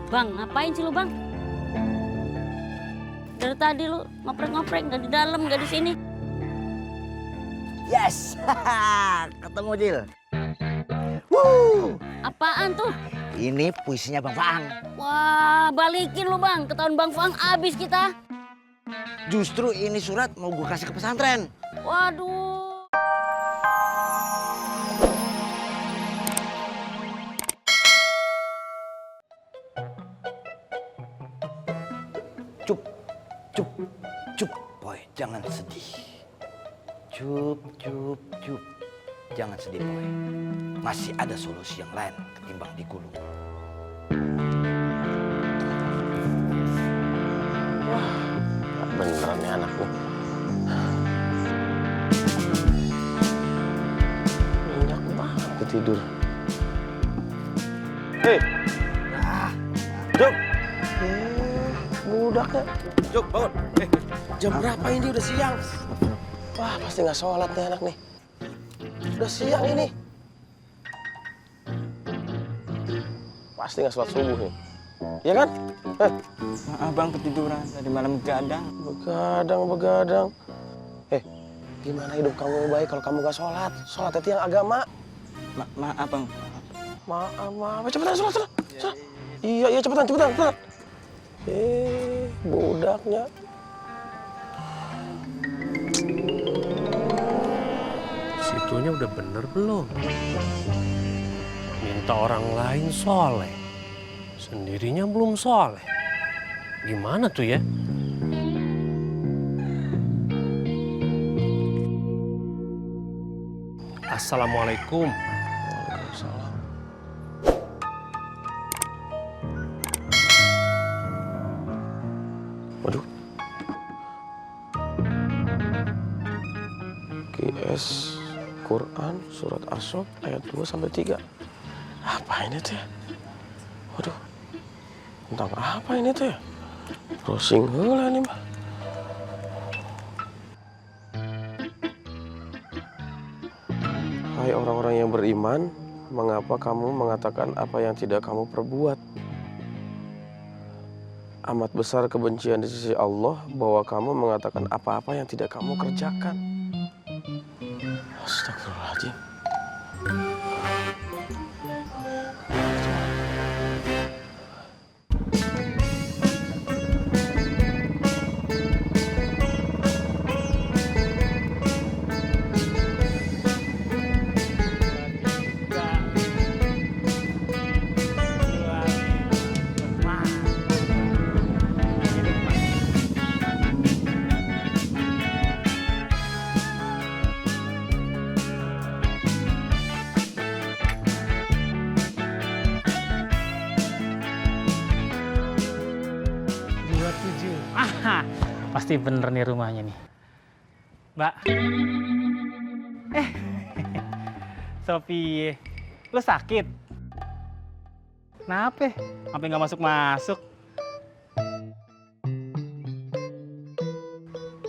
Bang, ngapain sih lu, Bang? Dari tadi lu ngoprek-ngoprek, nggak di dalam, nggak di sini. Yes, ketemu Jil. Wuh, Apaan tuh? ini puisinya Bang Faang. Wah, balikin lu, Bang. Ketahuan Bang Faang abis kita. Justru ini surat mau gue kasih ke pesantren. Waduh. Cup, cup, cup, boy, jangan sedih. Cup, cup, cup, jangan sedih, boy. Masih ada solusi yang lain ketimbang digulung. Wah, gak beneran nih anak nih. Nyenyak banget tidur. Hei, Cup, budaknya. cup, bangun. Jam berapa ini? Udah siang. Wah, pasti nggak sholat nih anak nih. Udah siang ini. Pasti nggak sholat subuh nih. Iya kan? Maaf bang, ketiduran tadi malam begadang. Begadang. Gimana hidup kamu baik kalau kamu nggak sholat? Sholat itu yang agama. Maaf bang. Maaf. Cepetan sholat. Iya, cepetan. Budaknya. Situnya udah bener belum? Minta orang lain soleh, sendirinya belum soleh. Gimana tuh ya? Assalamualaikum. Waalaikumsalam. Waduh. QS Quran surat As-Saff ayat 2-3. Apa ini teh? Waduh. Tentang apa ini teh? Browsing heula nih mah. Hai orang-orang yang beriman, mengapa kamu mengatakan apa yang tidak kamu perbuat? Amat besar kebencian di sisi Allah bahwa kamu mengatakan apa-apa yang tidak kamu kerjakan. Astagfirullahaladzim. Pasti bener nih rumahnya nih. Mbak. Sophie, lu sakit? Kenapa? Sampai nggak masuk-masuk?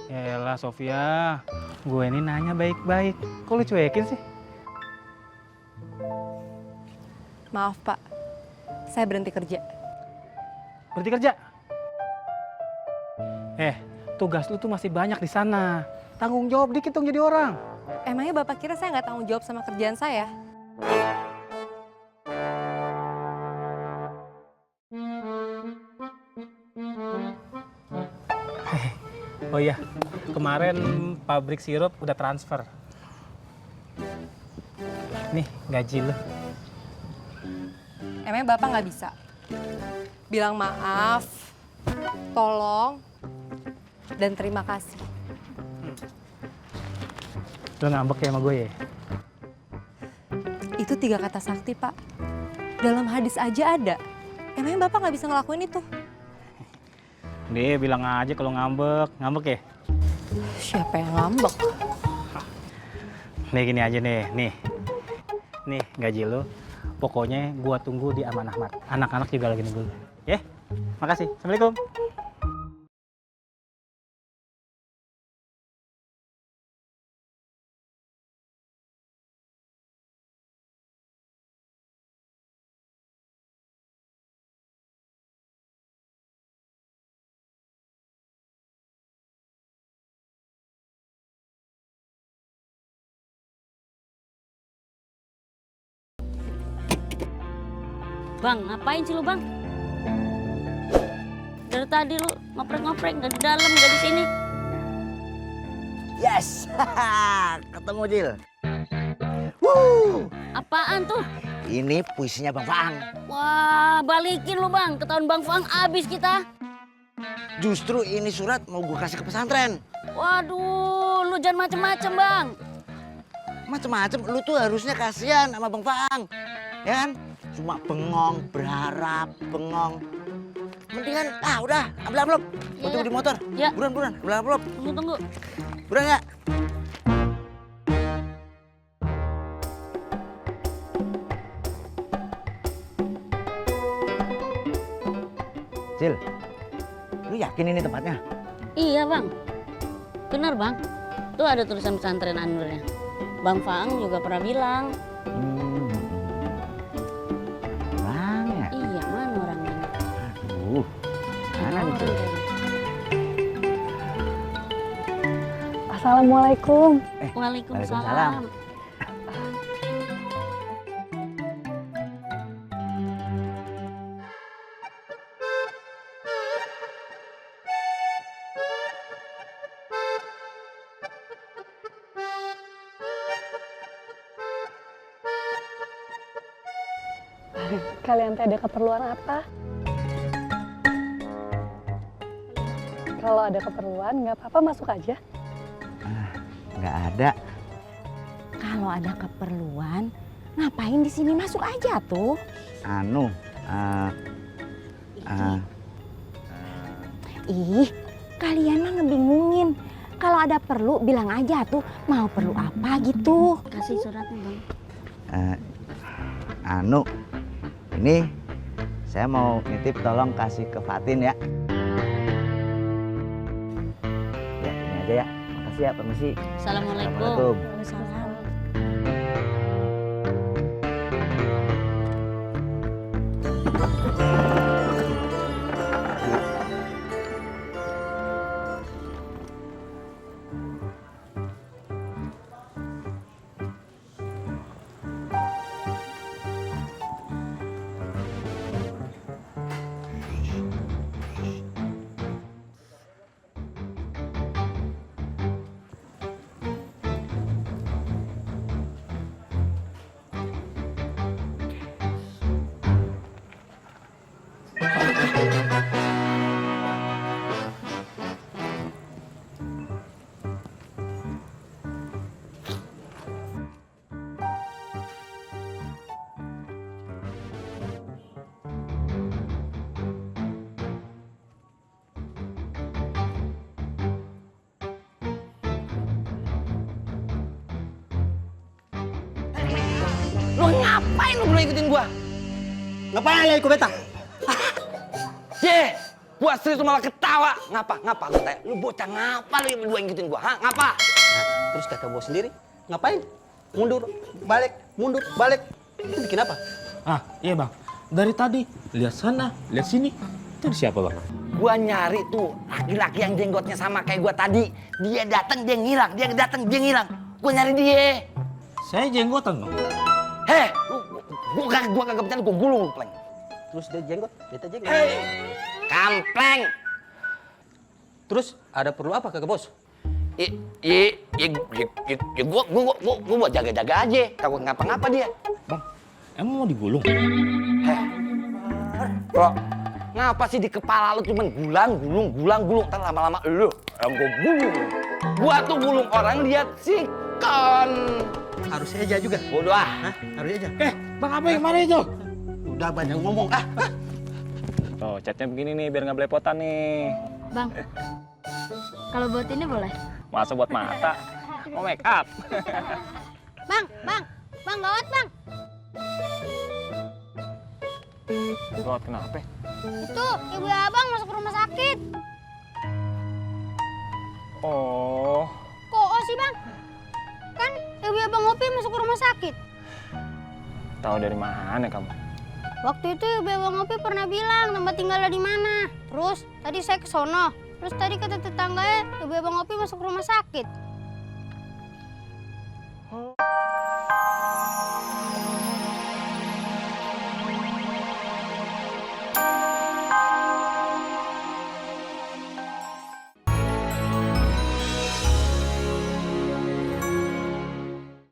Yaelah Sofia, gue ini nanya baik-baik. Kok lu cuekin sih? Maaf Pak, saya berhenti kerja. Berhenti kerja? Tugas lu tuh masih banyak di sana. Tanggung jawab dikit dong jadi orang. Emangnya Bapak kira saya nggak tanggung jawab sama kerjaan saya? Oh iya, kemarin pabrik sirup udah transfer. Nih gaji lu. Emangnya Bapak nggak bisa? Bilang maaf, tolong, dan terima kasih. Lu ngambek ya sama gue ya? Itu 3 kata sakti, Pak. Dalam hadis aja ada. Emangnya Bapak nggak bisa ngelakuin itu? Dia bilang aja kalau ngambek. Ngambek ya? Siapa yang ngambek? Nih gini aja nih. Nih gaji lu. Pokoknya gua tunggu di Aman Ahmad. Anak-anak juga lagi nunggu lu. Ya? Makasih. Assalamualaikum. Bang, ngapain sih lu bang? Dari tadi lu ngoprek-ngoprek, nggak di dalam, nggak di sini. Yes, ketemu Jil. Wuh, Apaan tuh? ini puisinya Bang Faang. Wah, balikin lu bang, ketahuan Bang Faang abis kita. Justru ini surat mau gue kasih ke pesantren. Waduh, lu jangan macem-macem bang. Macem-macem, lu tuh harusnya kasihan sama Bang Faang. Ya kan? Cuma bengong, berharap, bengong. Mendingan, udah, ambil amplop. Gue tunggu di motor. Ya. Buruan, ambil amplop. Tunggu. Buruan ya. Cil, lu yakin ini tempatnya? Iya bang, bener bang. Tuh ada tulisan pesantren Anurnya. Bang Faang juga pernah bilang. Bang ya? Iya, mana orangnya? Aduh, mana nih Cil? Assalamualaikum. Waalaikumsalam. Kalian teh ada keperluan apa? Kalau ada keperluan, nggak apa-apa masuk aja. Nggak ada. Kalau ada keperluan, ngapain di sini, masuk aja tuh. Ih, kalian mah ngebingungin. Kalau ada perlu bilang aja tuh, mau perlu apa gitu. Kasih suratnya bang. Ini saya mau nitip, tolong kasih ke Fatin ya. Ya, ini aja ya. Makasih ya, permisi. Assalamualaikum. Salam. Lu ngapain lu belum ikutin gua? Ngapain ya ikut beta? Gua serius malah ketawa. Ngapa gua tanya? Lu bocah ngapa lu yang berdua ngikutin gua? Ngapa? Terus kata bos sendiri, ngapain? Mundur, balik, mundur, balik. Itu bikin apa? Iya bang. Dari tadi lihat sana, lihat sini. Itu siapa bang? Gua nyari tuh laki-laki yang jenggotnya sama kayak gua tadi. Dia datang dia ngilang, dia datang dia ngilang. Gua nyari dia. Saya jenggotan bang. Gua kagak bercanda, gua gulung lu, Pleng. Terus dia jenggot, beta jenggot. Kampleng. Terus ada perlu apa kagak bos? Gua buat jaga-jaga aja. Takut ngapa-ngapa dia. Bang, emang mau digulung? Bro, ngapa sih di kepala lu cuman gulang. Ntar lama-lama lu yang gua gulung. Gua tuh gulung orang lihat sikon. Harusnya aja juga. Bodoh ah. Harusnya aja. Bang apa yang mana itu? Udah banyak ngomong. Tuh, catnya begini nih biar nggak belepotan nih. Bang, kalau buat ini boleh? Masa buat mata? Mau make up? Bang, gawat bang. Gawat kenapa? Itu ibu abang masuk rumah sakit. Oh, Kok sih bang? Kan ibu abang Opi masuk rumah sakit. tahu dari mana kamu? Waktu itu ibu abang Opi pernah bilang tempat tinggalnya di mana. Terus tadi saya ke sono. Terus tadi kata tetangganya ibu abang Opi masuk rumah sakit.